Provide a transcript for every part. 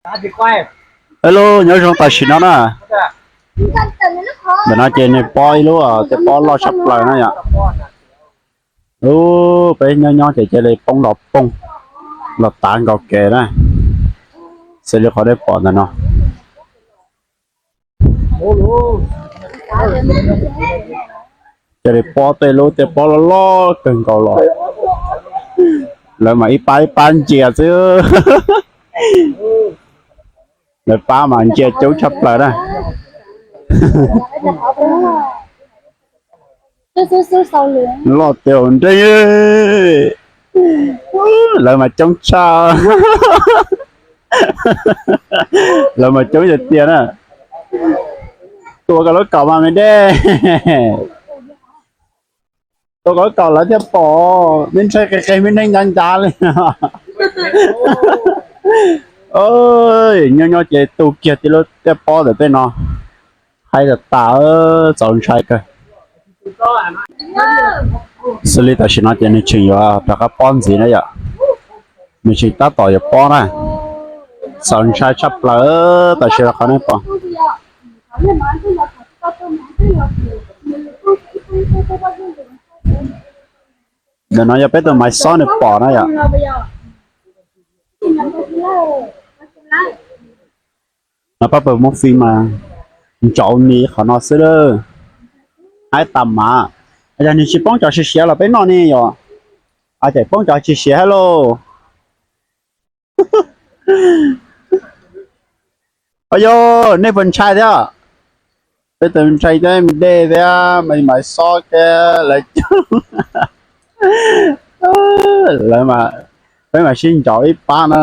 Hello, nyob zoo tam sim no na. Ntawm no ces nws pob ib lub, tej pob loj tshaj plaws na yom. Ub, peb nyob nyob ces cia li poob los poob, los tav nkaus kev na. Xws li qhov nej pom ntawm no, cia li pob tej lub tej pob loj loj kawg nkaus los. Lawv mas ib pab ib pab ntsia xwb. Lawv pab mas ntsia coob tshaj plaws na. Loj tiag nreb. Lawv mas coob tshaj. Lawv mas coob tiag tiag na. Tua koj lub kaus mas me dej. Tua koj lub kaus lawv thiaj pom, me ntshai qis qis me neeg ncav ncav li. Nyob nyob ces tu kiag tib lub tej pob ntawm tej no, haib tas tas, txaus ntshai kawg. Xws li tam sim no ces nws tseem yuav rov qab pob ntxiv na yom. Nws tseem tab tom yuav pob na. Txaus ntshai tshaj plaws tam sim no qhov nej pom. Ntawm no yog peb tus maiv xob nws pom na yom. No pab pawg Hmoob Fij mas ntsauv ni qhov no xwb lawm. Haib tas mas, yog nws tsis poob cov siav siav los peb noj ne yom. Ces poob cov tsis siav hab lauj. Yog nej puas ntshai thiab? Peb tus ntshai thiab, me dej thiab, maiv xob thiab lawv coob. Lawv, peb mam sib ncaus ib pab na.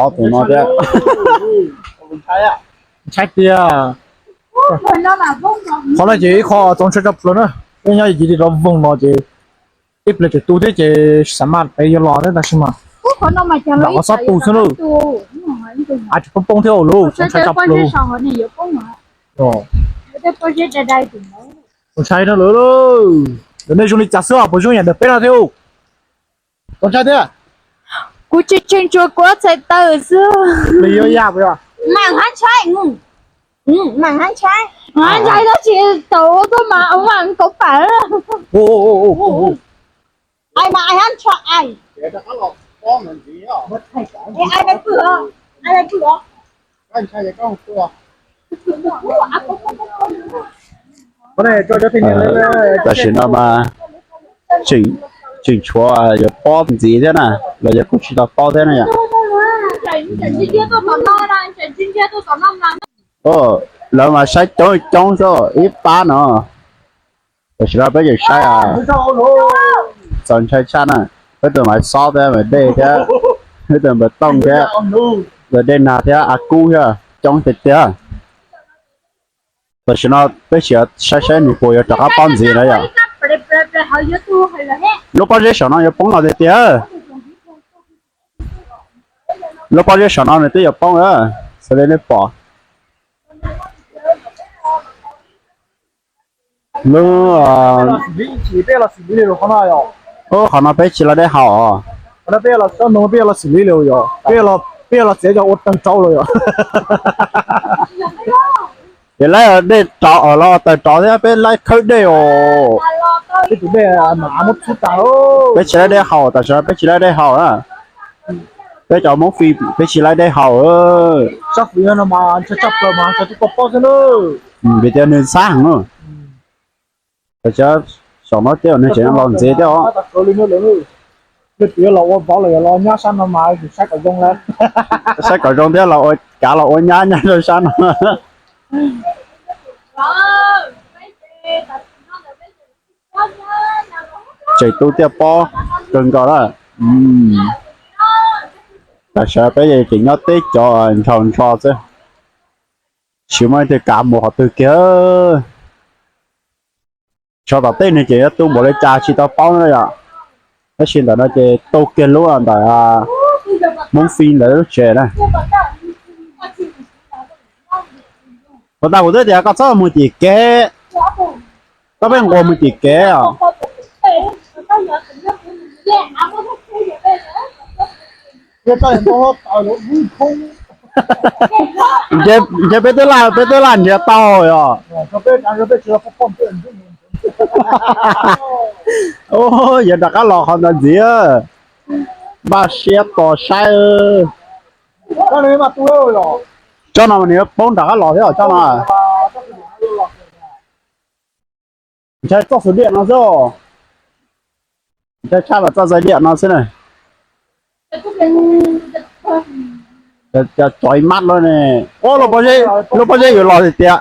Ob tus no thiab. Ntshai tiag. Qhov no ces ib qho txaus ntshai tshaj plaws na. Peb nyob yim li rov voog no ces ib pliag tseem tu thiab ces xav mas peb yuav los thiab tab sis mas nram qhov xob tu xwb lauj. Av tsis poob poob thiab lauj, txaus ntshai tshaj plaws. Txaus ntshai no lawm. Ntawm nej zoo li cas xwb os, puas zoo yam ntawm peb no thiab? Txaus ntshai thiab. Kuv tsis tsheej tsuas kuv ob txhais taw xwb. Li yuav yaj puas yog? Mam hab ntshai, mam hab ntshai, hab ntshai tab sis tau tuaj mas ua kauv pam. Ai mas ai hab ntshai, ai, ai pw os, ai pw os. Tam sim no mas tseem tshuav yuav pob ntxiv thiab na, los yog kuj tsis tau paub thiab na yom. Lawv mas saib coob coob xwb ib pab no. Tam sim no peb tseem saib, txaus ntshai tshaj na. Peb tus maiv xob thiab maiv dej thiab, peb tus npawg tooj thiab, tus dej nag thiab a kub thiab coob tiag tiag. Tam sim no peb sim saib saib nws puas yuav rov qab pob ntxiv na yom. Lub pob zeb saum no yuav poob los tiag tiag. Lub pob zeb saum no nws twb yuav poob lawm, xws li nej pom. Lub, qhov no peb tsis laib dej haus. Peb los txiav cov ua tawg rau los yom. Ces laib dej rau los tawg rov thiab peb laib khawb dej os. Peb tsis laib dej haus, tam sim no peb tsis laib dej haus na. Peb cov Hmoob Fij peb tsis laib dej haus. Vim tias nws ntxhab heev na. Tam sim no saum no ces nws tseem los ntxiv thiab os. Leej twg yuav los ua vauv los yog los nyab sab no mas saib kom zoo lawm. Saib kom zoo thiab, kav los ua nyab nyob rau sab no. Tseem tu tiaj pob kawg nkaus na. Tam sim no peb tseem nyob teb cov ntshaus ntsho xwb, tsis muaj leej twg kav mus qhov twg kiag. Tsov tom tej nws ces yuav tu npaum li cas tsis tau paub na yom. Tab sis ntawm no ces tu kiag lub ntawm Hmoob Fij ntawd lub tsev na. Puas tas kuv twb tias koj txhob mus tim kev, koj pheej nquas mus tim kev os. Ntshe peb twb laj, peb twb laj nrhiav tau yom. Yuav rov qab los qhov ntawd ntxiv. Npaj siab tos saib. Tsob no nws yuav poob nram qab los thiab tsob no. Ntshai txoj xus diam no xwb. Ntshai tshaj los txoj xus diam no xwb na. Cov tsov ib mab lawm ne. Lub pob zeb yuav los tiag tiag.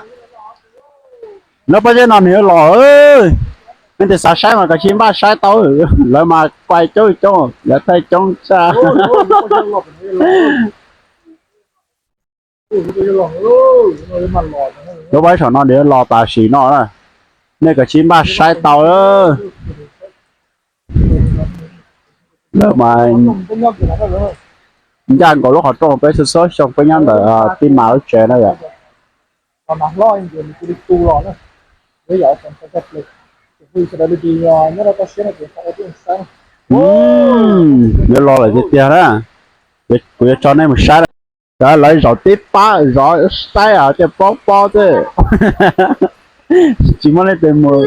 Lub pob zeb no nws yuav los. Leej twg xav saib mas kav tsij npaj saib tau. Lawv mas kuai coob coob, lawv thaij coob tshaj. Lub pob zeb saum no nws yuav los tam sim no na. Nej kav tsij npaj saib tau. Lawv mas ncaj nkaus lub qhov rooj peb xub xub xyoo peb nyob ntawm tij mas lub tsev na yom. Yuav los lawm tiag tiag na. Kuv yuav tso nej mus saib. Lawv zaum tib pab zov saib os, tej pob pob xwb. Tsis muaj leej twg mus,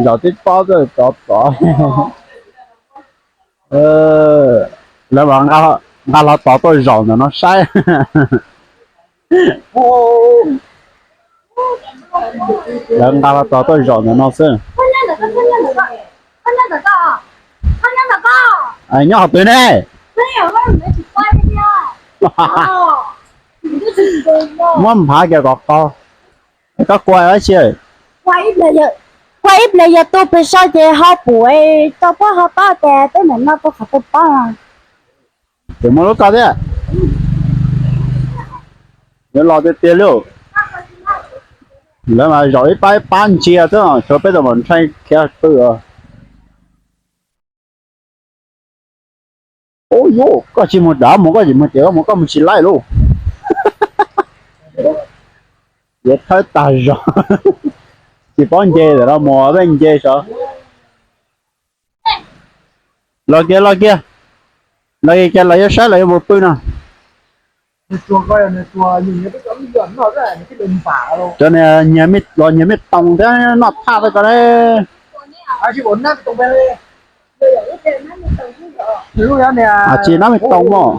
zaum tib pob xwb tov tov. Lawv mas nqa hlo tov tuaj zaum ntawm no saib. Lawv nqa hlo tov tuaj zaum ntawm no xwb. Nyob qhov twg ne? Muab nphav kiag kom qau. Koj kua dab tsi? Kua ib pliag yog tu pes sau ces ho pum tau pob ho tob ces twb ntawm no rau qhov twg pob. Ces muaj lub koj thiab. Yuav los tiag tiag li. Lawv mas zaum ib pab ib pab ntsia xwb, tshuav peb tus maum ntshai khiav pw os. Ub yuj, koj tsis mus dav mus, koj tsis mus ces koj mus, koj mus tsis laij lauj. Yuav thawb tag zog. Tsis paub nce ntawm no mus peb nce sav. Los kiag los kiag. Los kiag los yuav saib los yuav mus pw no. Cov niag los nyiag me toos thiab noj thaj rau ko ne. Tsis noj me toos mog.